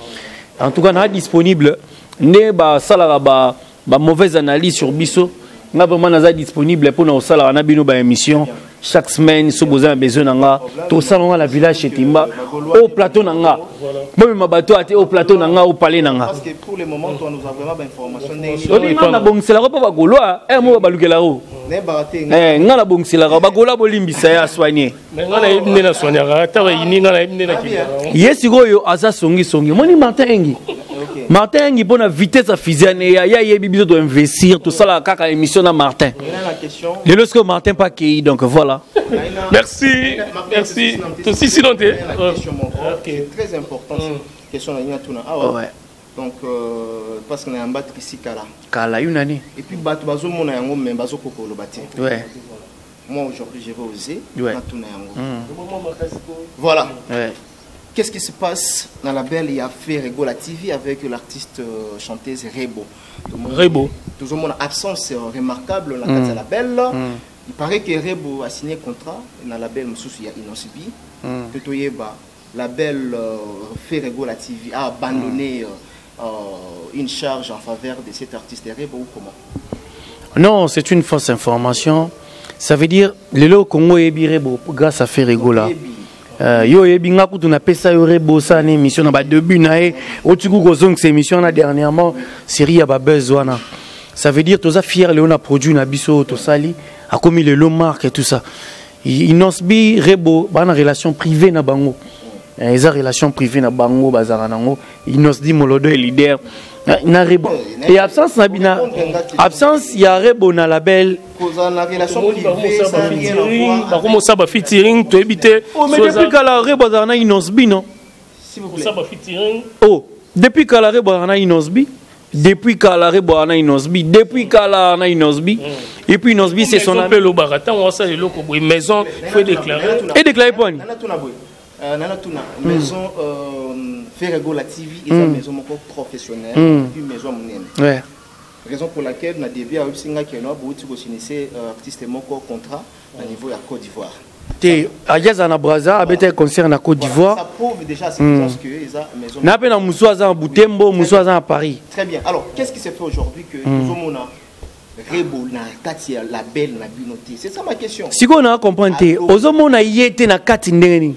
en tout cas na disponible nde basalaka ba mauvaise analyse sur biso. Nga vraiment naza disponible mpo na kosalaka na bino ba émission chaque semaine. So boza na besoin na nga, tosala nga na village Etimba au plateau na nga, bomema bato ate au plateau na nga, au palais na nga. Parce que pour le moment, toi, nous avons vraiment d'informations. Obi nga nabongiselaka mpo bagaulois mo balukelaka o nga nabongiselaka bagaulois, bolimbisa ye asoigne. Mais nga nayebi nde nasoignaka, ata bayini nga, nayebi nde nakendaka. Ye sikoyo aza songisongi. Omoni Martin Engi, Martin Engi mpo na vitesse ya fusée ya ye, ayebi biso toinvestir, tosalaka kaka émission na Martin. Lelo sikoyo Martin mpe akei, donc voilà. Merci, merci. Tosisi non te. C'est très important, question na ngai tuna awa. Donc parce que na yamba Trisi kala. Kala, une année. Et puis bato bazomona yango, mais bazokoka koloba te. Moi aujourd'hui, je vais oser natuna yango. Voilà. Qu'est-ce qui se passe dans la belle il y a Ferre Gola TV avec l'artiste chanteuse Rebo? Rebo. Toujours mon absence remarquable dans la label. Il paraît que Rebo a signé contrat dans la label mosusu ya Innoss'B. Que toyeba label Ferre Gola TV a abandonné une charge en faveur de cet artiste Rebo ou comment? Non, c'est une fausse information. Ça veut dire lelo Congo eyebi Rebo grâce à Ferre Gola. Yo oyebi nga kutu napesa yo Rebo, osala na émission na badébut na ye, otiki kozongisa émission wana dernièrement, série ya babuzz wana. Ça veut dire toza fier lelo na produit na biso oyo tosali, akomi lelo marque et tout ça. Innoss'B, Rebo baa na relation privée na bango. Eza relation privée na bango, bazalaka nango. Innoss'B Molodo est leader na Rebo et absence na bina, absence ya Rebo na label. Kozala na relation privée, ça n'a rien à voir. Bakomosala bafeaturing, toyebi te. Oh, mais depuis kala Rebo azalaka na Innoss'B, non? S'il vous plaît. Kosala bafeaturing. Oh, depuis kala Rebo azalaka na Innoss'B, depuis kala Rebo azalaka na Innoss'B, depuis kala na Innoss'B. Et puis Innoss'B, c'est son ami. Mpe elobaka ntango asala eloko boye, maison faut déclarer. Et déclarer poni. Nana tuna boye. Nana tuna maison Ferre Gola TV eza maison moko professionnelle, puis maison monene. Raison pour laquelle na début ayebisi nga ke no bouti kosinise artiste moko contrat na niveau ya Côte d'Ivoire. Te, aza na Braza, abeta concert na Côte d'Ivoire. Ça prouve déjà à suffisance que eza maison. Na mpe na mosu aza na Butembo, mosu aza na Paris. Très bien. Alors, qu'est-ce qui s'est fait aujourd'hui que tozomona Rebo na kati ya label na bino te? C'est ça ma question. Sikoyo na comprendre te, ozomona ye te na kati ndenge nini?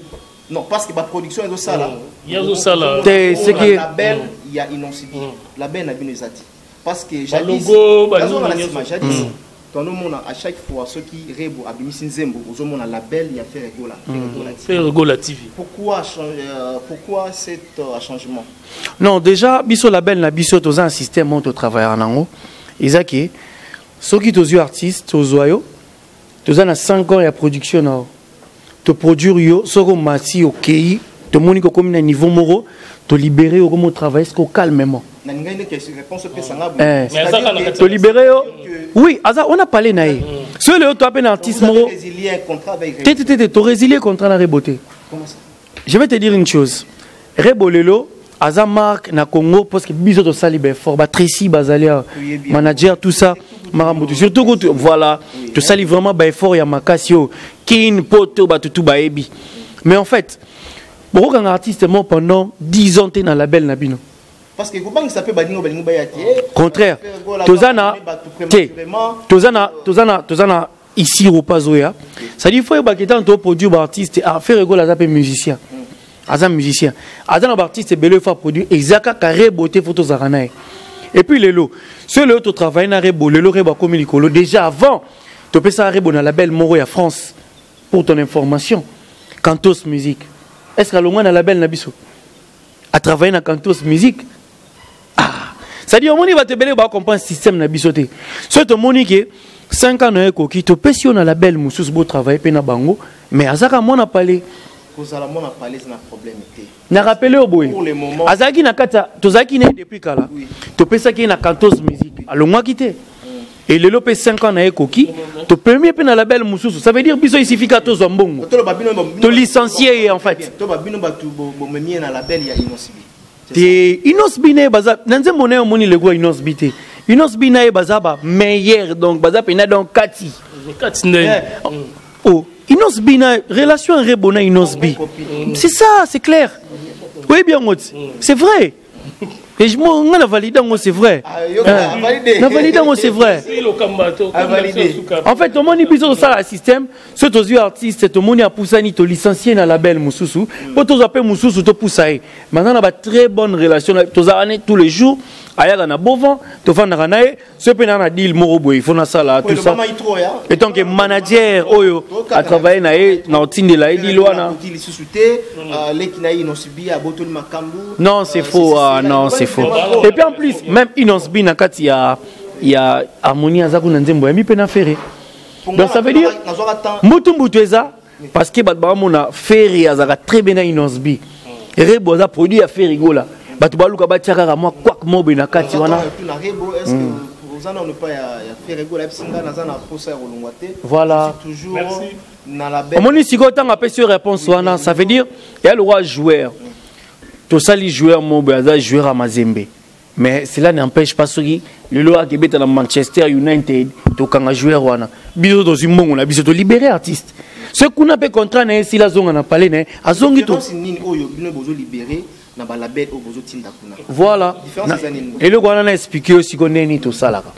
Non, parce que baproduction ezosala. Ye azosala. Te, c'est que label ya Innoss'B, label na bino eza te, parce que jadis Balogo, banini nazonga na nyonso. nsima, jadis tonomona à chaque fois soki Rebo abimisi nzembo, ozomona label ya Ferre Gola, Ferre Gola TV. Ferre Gola TV. Pourquoi pourquoi cet changement? Non, déjà biso label na biso toza un système oyo totravaillaka nango, eza ke soki tozwi artiste, tozwa yo, toza na 5 ans ya production na yo, toproduire yo, soki omati, okei, tomoni kokomi na niveau moko, tolibere yo, komi otravaille siko calmement. Na ngai nde question réponse opesanga. Mais azaka na kati ya Tolibere yo, oui, aza, on a parlé na ye. Soki lelo toa mpe na artiste moko résilier un contrat avec te, te, te, te, torésilie contrat na Rebo te. Comment ça? Je vais te dire une chose. Rebo lelo aza marque na Congo parce que biso tosali baeffort, batracy bazali awa, manager, tout ça, makambo tu surtout kutu, voilà, tosali vraiment baeffort ya makasi oyo kin poto bato tu bayebi. Mais en fait, bokokanga artiste mo pendant 10 ans te na label na bino. Parce que kobangisa mpe baningo balingi baya te. Contraire. Ferre Gola Toza na bato te prématurément. Toza na ici ropazoya, c'est-à-dire faut oyebaka etant toproduire baartiste, Ferre Gola aza mpe musicien, aza musicien, aza na baartiste ebele faut produire, eza kaka Rebo te, faut tozalaka na ye. Et puis lelo, so lelo totravaille na Rebo, lelo Rebo akomi likolo. Déjà avant, topesaka Rebo na label moko ya France, pour ton information, Cantos Music. Est ce que alongwa na label na biso, a travaillé na Cantos Music? Ah, c'est-à-dire omoni bato ebele bacomprendre système na biso te. Soki tomoni ke 5 ans na ye ekoki, topesi yo na label mosusu, botravaille mpe na bango, mais azaka mwana pale. Kozala mwana pale eza na problème te. Na rappele oyo boye. Pour le moment. Azalaki na kati tozalaki na ye depuis kala. Topesaki ye na Cantos Music. Alongwaki te. Et lelo pe 5 ans na ye ekoki, topemi mpe na label mosusu. Ça veut dire biso isifika tozwa mbongo. To licencier ye en fait. To ba bino batu bomemi ye na label ya Innoss'B. Te, Innoss'B na ye baza na nzembo na ye, omoni lego ya Innoss'B te. Innoss'B na ye baza ba meilleur, donc baza pena donc kati. Kati nde. Oh, Innoss'B na relation Rebo na Innoss'B. C'est ça, c'est clair. Oui bien, c'est vrai. Et je nga na valide yango, c'est vrai. Na valide yango, c'est vrai. En fait, tomoni biso tosala système, soki tozwi artiste, tomoni apusani, tolicencie na label mosusu mpo tozwa mpe mosusu, topusa ye. Maintenant na ba très bonne relation, tozalaka ne tous les jours, ayaka na bovent, tofandaka na ye. Soki mpe naa na deal moko boye, il faut nasala tout ça et tant que manager oyo atravaille na ye, na otindela ye deal wana. Non, c'est faux. Ah, non, c'est faux. Et puis en plus même Innoss'B na kati ya harmonie aza kuna, nzembo yambi mpe na Ferre. Donc ça veut dire mbutu mbutu eza parce que bato bakamona Ferre azalaka très bien na Innoss'B. Rebo aza produit ya Ferre Gola, bato baluka batia kaka mwa kwak mobe na kati wana. Oza nano epai ya Ferre Gola, yebisi nga naza na posa ya kolongwa te. Voilà. Toujours na label. Omoni sikoyo, ntango apesi yo réponse wana, ça veut dire ya lokwa joueur. Tosali joueur mobe aza joueur ya Mazembe, mais cela n'empêche pas soki lelo akebeta na Manchester United, tokanga joueur wana. Biso tozwi mbongo na biso, tolibere artiste. Soki kuna mpe contrat na ye esili, azonga na palais na ye, azongi to Nini oyo bino bozolibere na balabel oyo bozotinda kuna? Voilà, eloko wana na explique yo sikoyo ndenge nini tosalaka.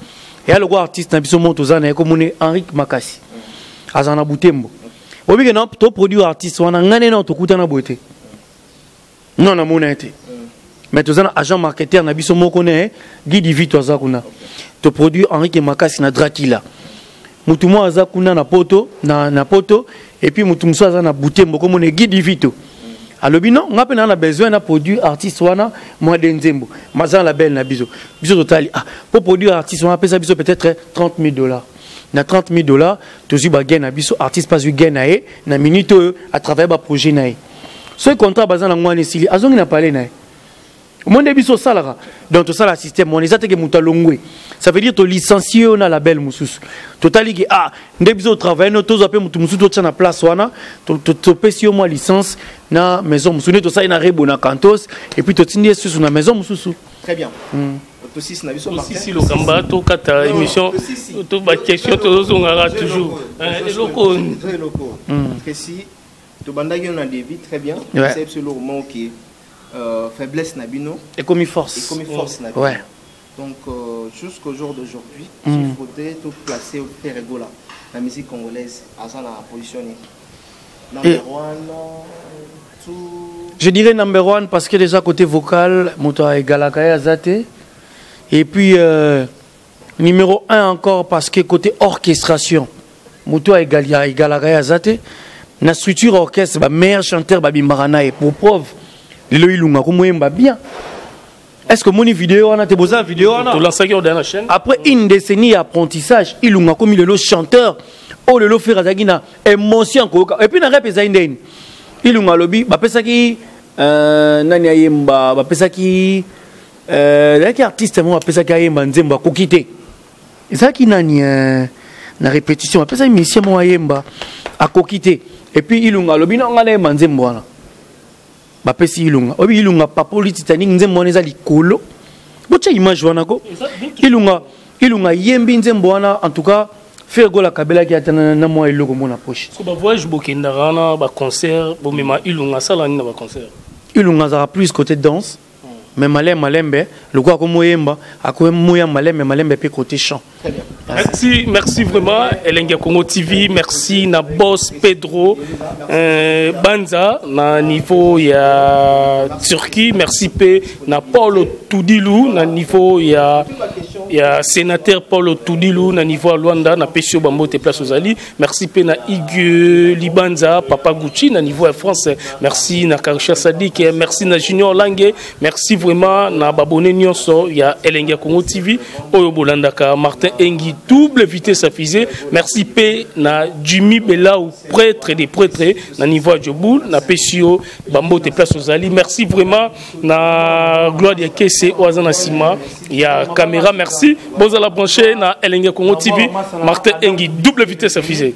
Eya lokwa artiste na biso moko toza na ye, komoni Henrik Makasi, azala na Butembo. Obike na toproduire artiste wana, ngai nene tokutana boye te, non, namona ye te, mais toza na agent marketeur na biso moko ne Guy Vito, aza kuna. Toproduire Henrike Makasi na Drakila, mutu moko aza kuna na Poto, na Poto, et puis mutu mosusu aza na Butembo, komona Guy Vito. Alobi non, nga mpe naa na besoin na produire artiste wana mwa de nzembo maza na label na biso. Biso totali, ah, po produire artiste wana apesa biso peut-être 30 000 $. Na 30 000 $, tozwi bagain na biso, artiste mpe azwi gain na ye. Na minute oyo atravaille baprojet na ye, soki contrat baza nango wana esili, azongi na palais na ye. Omoni nde biso osalaka. Donc tosala système wana, eza teke moto alongwe, ça veut dire tolicencie yo na label mosusu. Totali ke ah, nde biso otravaille no, tozwa mpe motu mosusu totya na place wana, topesi yo mwa licence na maison mosusu, nde tosali na Rebo na Cantos, et puis totindi ye susu na maison mosusu. Très bien. Tosisi na biso. Tosisi Lokamba, tokata émission to baquestion tozozongaka toujours eloko. Eloko Tracy, tobandaki yo na début, très bien. C'est biso eloko moko ke faiblesse na bino ekomi force. Ekomi force na bino. Donc jusqu'au jour d'aujourd'hui, il faudrait tout placer Ferre Gola la musique congolaise, aza na position nini? Number one, two? Je dirais number one, parce que déjà côté vocal, moto egalaka ye aza te. Et puis numéro un encore parce que côté orchestration, moto egalaka ye aza te. Na structure orchestre, ba meilleur chanteur babimaka na ye. Pour preuve, lelo Ilunga komoyemba bien. Est-ce que moni vidéo wana te? Boza vidéo wana. Tolansaki oyo na chaîne. Après une décennie ya apprentissage, Ilunga komi lelo chanteur oyo lelo Ferre azalaki na émotion koyoka. Et puis na rep ezali ndeni, Ilunga alobi bapesaki nani ayemba, bapesaki ezalaki artiste moko, bapesaki ayemba nzembo, akoki te. Ezalaki nani na répétition, bapesaki musicien moko ayemba, akoki te. Et puis Ilunga alobi no, ngai nayemba nzembo wana. Bapesi Ilunga. Oyebi Ilunga papoli Titanic, nzembo wana eza likolo. Botya image wana ko Ilunga, Ilunga yembi nzembo wana. En tout cas Ferre Gola akabelaki ata na mwa eloko mo na poche. So bavoyage bokendaka wana, baconcert, bomema Ilunga, asala nini na baconcert? Ilunga azalaka plus côté danse, mais malembe malembe lokola akomoyemba, akomoya malembe malembe mpe côté chant. Très bien. Merci, merci vraiment, Elengi Congo TV. Merci na boss Pedro Banza na niveau ya Turquie. Merci P na Paulo Tudilu na niveau ya sénateur Paulo Tudilu na niveau ya Luanda na Pesio Bambote place ozali. Merci P na Igue Libanza, Papa Gucci na niveau ya France. Merci na Karisha Sadik, merci na Junior Lange. Merci vraiment na babone nyonso ya Elengi Congo TV. Oyo bolandaka Martin Engi, double vitesse à fusée. Merci P na Jimmy Bella ou prêtre des prêtres na niveau ya Djoboul na Pesio Bambote place ozali. Merci vraiment na Gloire ya Kese oyo aza na sima ya caméra. Merci. Merci. Bozala branché na Elengi Congo TV. Martin Engi, double vitesse fusée.